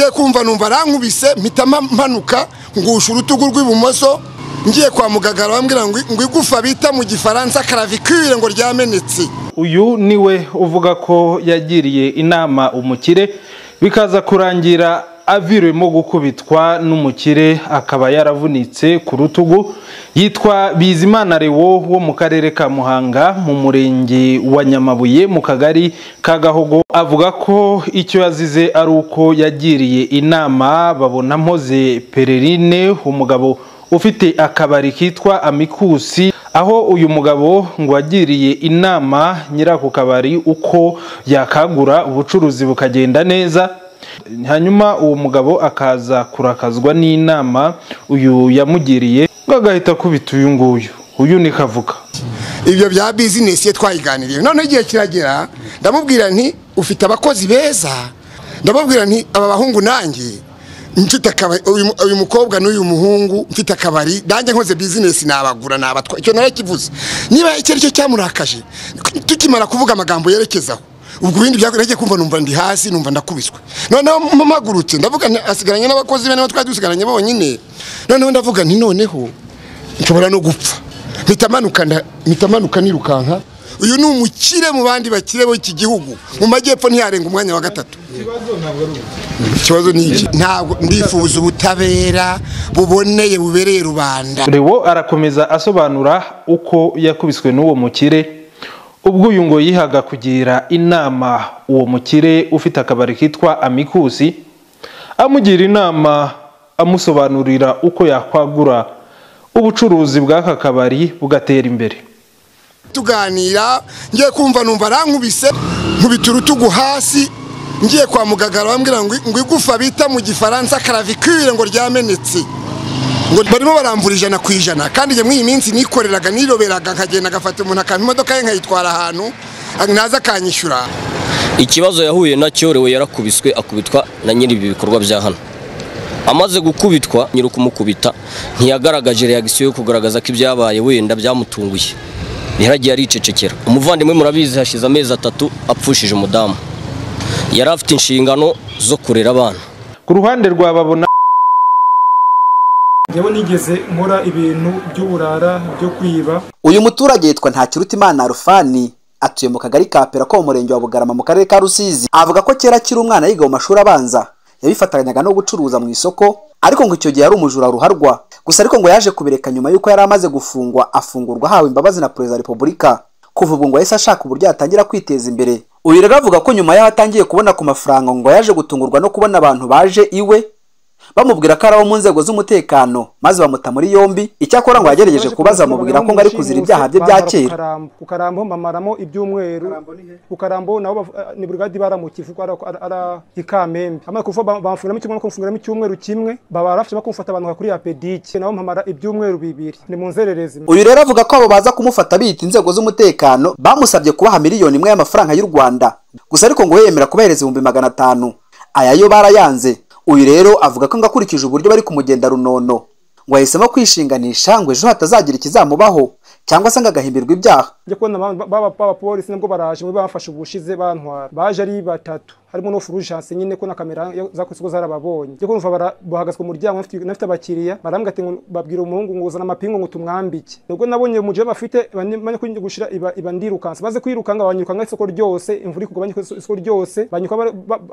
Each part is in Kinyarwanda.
Ngiye kumva numva arankubise, mpita mpanuka ngusha urutugu rw'ibumoso. Ngiye kwa muganga bambwira ngo igufa bita mu Gifaransa clavicule ngo ryamenetse. Uyu niwe uvuga ko yagiriye inama umukire, bikaza kurangira avirwemo gukubitwa n'umukire akaba yaravunitse ku rutugu. Yitwa Bizimana Lewo wo mu karere ka Muhanga mu murenge wa Nyamabuye mu kagari ka Gahogo. Avuga ko icyo yazize ari uko yagiriye inama babona Mpoze Pererine, umugabo ufite akabari kitwa Amikusi, aho uyu mugabo ngo agiriye inama nyirako kabari uko yakagura ubucuruzi bukagenda neza. Hanyuma uwo mugabo akaza kurakazwa n'inama uyu yamugiriye, ngo agahita akubita uyu nguyu. Uyu ni Kavuga. Ibyo bya business ye twayiganiriye. None igihe kiragera ndamubwira nti ufite abakozi beza, ndamubwira nti aba bahungu nanjye mfite akabari, uyu mukobwa n'uyu muhungu mfite akabari nanjye nkoze business nabagura nabatwa. Icyo narakivuze. Niba icyo aricyo cyamurakaje, tukimara kuvuga amagambo yerekezaho, ubwo ibindi byagiye kumva numva ndi hasi, numva ndakubiswe. Noneho mpagurutse ndavuga nti asigaranye n'abakozi be, nibo twari dusigaranye bonyine. Noneho ndavuga nti noneho nshobora no gupfa. Mpita manuka nirukanka. Uyu ni umukire mu bandi bakire bo iki gihugu, mu majyepfo ntiyarenga umwanya wa gatatu. Ikibazo ni iki? Ntabwo ndifuza ubutabera buboneye bubereye rubanda. Lewo arakomeza asobanura uko yakubiswe n'uwo mukire, ubwo uyu ngo yihaga kugira inama uwo mukire ufite akabari kitwa Amikusi, amugira inama amusobanurira uko yakwagura ubucuruzi bw'aka kabari bugatera imbere. Tuganira, ngiye kumva numva arankubise, nkubita urutugu hasi. Ngiye kwa muganga bambwira ngo igufa bita mu Gifaransa clavicule ngo ryamenetse, ngo barimo baramvura 100%. Kandi njye mw'iyi minsi nikoreraga, niroberaga, nkagenda ngafata umuntu akampa imodoka ye nkayitwara ahantu naza akanyishyura. Ikibazo yahuye nacyo, Lewo yarakubiswe, akubitwa na nyiri ibi bikorwa bya hano. Amaze gukubitwa, nyiri kumukubita ntiyagaragaje reaction yo kugaragaza ko ibyabaye wenda byamutunguye, yaragiye aricecekera. Umuvandimwe murabizi hashize amezi 3 apfushije umudamu, yari afite inshingano zo kurera abana. Ku ruhande rwa babona, njyewe nigeze nkora ibintu by'uburara byo kwiba. Uyu muturage yitwa Ntakirutimana Rufani, atuye mu kagari ka Pera ko mu murenge wa Bugarama mu karere ka Rusizi. Avuga ko kera akiri umwana yiga mu mashuri abanza yabifatanyaga no gucuruza mu isoko, ariko ngo icyo gihe ari umujura ruharwa. Gusa ariko ngo yaje kubireka nyuma y'uko yari amaze gufungwa, afungurwa ahawe imbabazi na Perezida wa Repubulika. Kuva ubwo ngo yahise ashaka uburyo yatangira kwiteza imbere. Uyu rero avuga ko nyuma y'aho atangiye kubona ku mafaranga, ngo yaje gutungurwa no kubona abantu baje iwe bamubwira ko ari abo mu nzego z'umutekano, maze bamuta muri yombi. Icyakora ngo yagerageje kubaza, amubwira ko ngo ari kuzira ibyaha bye bya kera. Ku Karambo mpamaramo ibyumweru. Ku Karambo nabo ni brigade baramukivu ara ikamembe. Amaze kuva bamfungiramo icyumweru, kumfungiramo icyumweru kimwe, baba barafashe bakumfata abantu kuri ya pedike, nabo mpamara ibyumweru 2 ni mu nzererezi. Uyu rero avuga ko abo baza kumufata bita inzego z'umutekano bamusabye kubaha 1,000,000 y'amafaranga y'u Rwanda. Gusa ariko ngo yemera kubahereza 500,000, aya yo barayanze. Uyu rero avuga ko ngakurikije uburyo bari kumugenda runono, ngo yahisemo kwishinganisha ngo ejo hatazagira ikizamubaho cyangwa se ngo agahimbirwa ibyaha. Njye kubona baba polisi nabwo baraje, muri bafashe ubushize bantwara, baje ari batatu, harimo no Fulgence nyine ko na kamera zakoze zarababonye. Njye kumva bahagaze ku muryango nafite abakiriya, barambwira ati babwira umuhungu ngo uzana amapingu ngo tumwambike. Nubwo nabonye muje bafite banye gushira iba ndirukanse, baze kwirukanga banyirukanga isoko ryose, imvura ikugwa isoko ryose, banyuka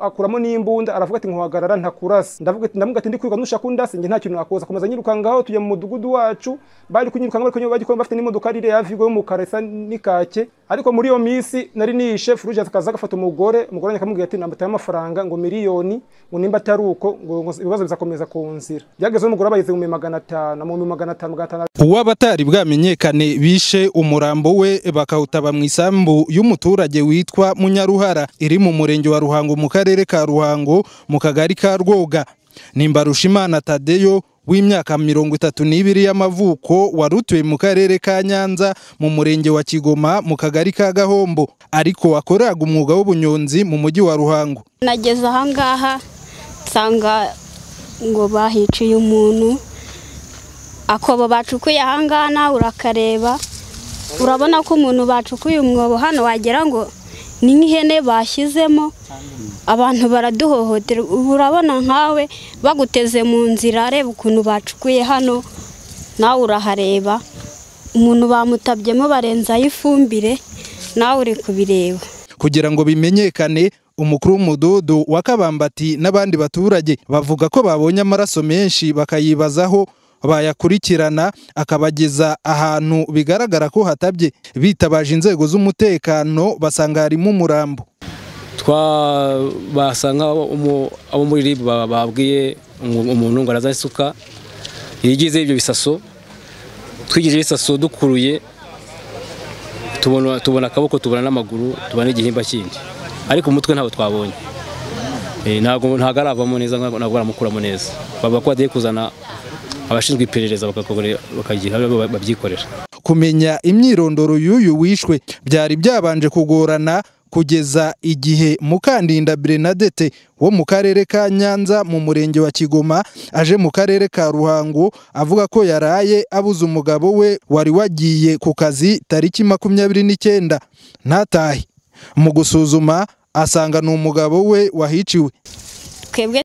akuramo n'imbunda, aravuga ati nkuhagarara ntakurasa. Ndavuga ati ndamubwira ati ndi kwiruka nushaka undase njye nta kintu nakoza. Komeza nyirukangaho tujya mu mudugudu wacu, bari kunyirukanga bari kunyirukanga bari bafite n'imodoka rire ya Vigo y'umukara isa n'ikake. Ariko muri iyo minsi nari nishe Fulgence akaza agafata umugore, umugore akamubwira ati nambataye amafaranga ngo 1,000,000, ngo nimba atari uko ngo ibibazo bizakomeza ku nzira. Byageze umugore abayize mu 500, mu 500. Uwabatari bwamenyekane bishe umurambo we bakawutaba mu isambu y'umuturage witwa Munyaruhara iri mu murenge wa Ruhango mu karere ka Ruhango mu kagari ka Rwoga. Nimbarushimana Tadeyo w'imyaka 32 y'amavuko warutuye mu karere ka Nyanza mu murenge wa Kigoma mu kagari ka Gahombo, ariko wakoraga umwuga w'ubunyonzi mu mujyi wa Ruhango. Nageze ahangaha nsanga ngo bahiciye umuntu, akobo bacukuye ahangaha nawe urakareba, urabona ko umuntu bacukuye umwobo hano wagira ngo Ni nk'ihene bashyizemo, abantu baraduhohotera. Ubu urabona nkawe baguteze mu nzira, areba ukuntu bacukuye hano, nawe urahareba. Umuntu bamutabyemo barenzaho ifumbire, nawe uri kubireba. Kugira ngo bimenyekane, umukuru w'umudugudu wa Kabambati n'abandi baturage bavuga ko babonye amaraso menshi bakayibazaho, bayakurikirana akabageza ahantu bigaragara ko hatabye. Bitabaje inzego z'umutekano basanga harimo umurambo. Basanga abo muri RIB babwiye umuntu ngo araza isuka yigize ibyo bisaso. Twigije ibisaso dukuruye tubona akaboko, tubona n'amaguru, tubona igihimba kindi, ariko umutwe ntabwo twabonye. Ntabwo aravamo neza, ntabwo baramukuramo neza. Bavuga ko bagiye kuzana abashinzwe iperereza bakagira babyikorera. Kumenya imyirondoro y'uyu wishwe byari byabanje kugorana kugeza igihe Mukandinda Bernadette wo mu karere ka Nyanza mu murenge wa Kigoma aje mu karere ka Ruhango avuga ko yaraye abuze umugabo we wari wagiye ku kazi tariki 29 ntatahe. Mu gusuzuma asanga ni umugabo we wahiciwe. Twebwe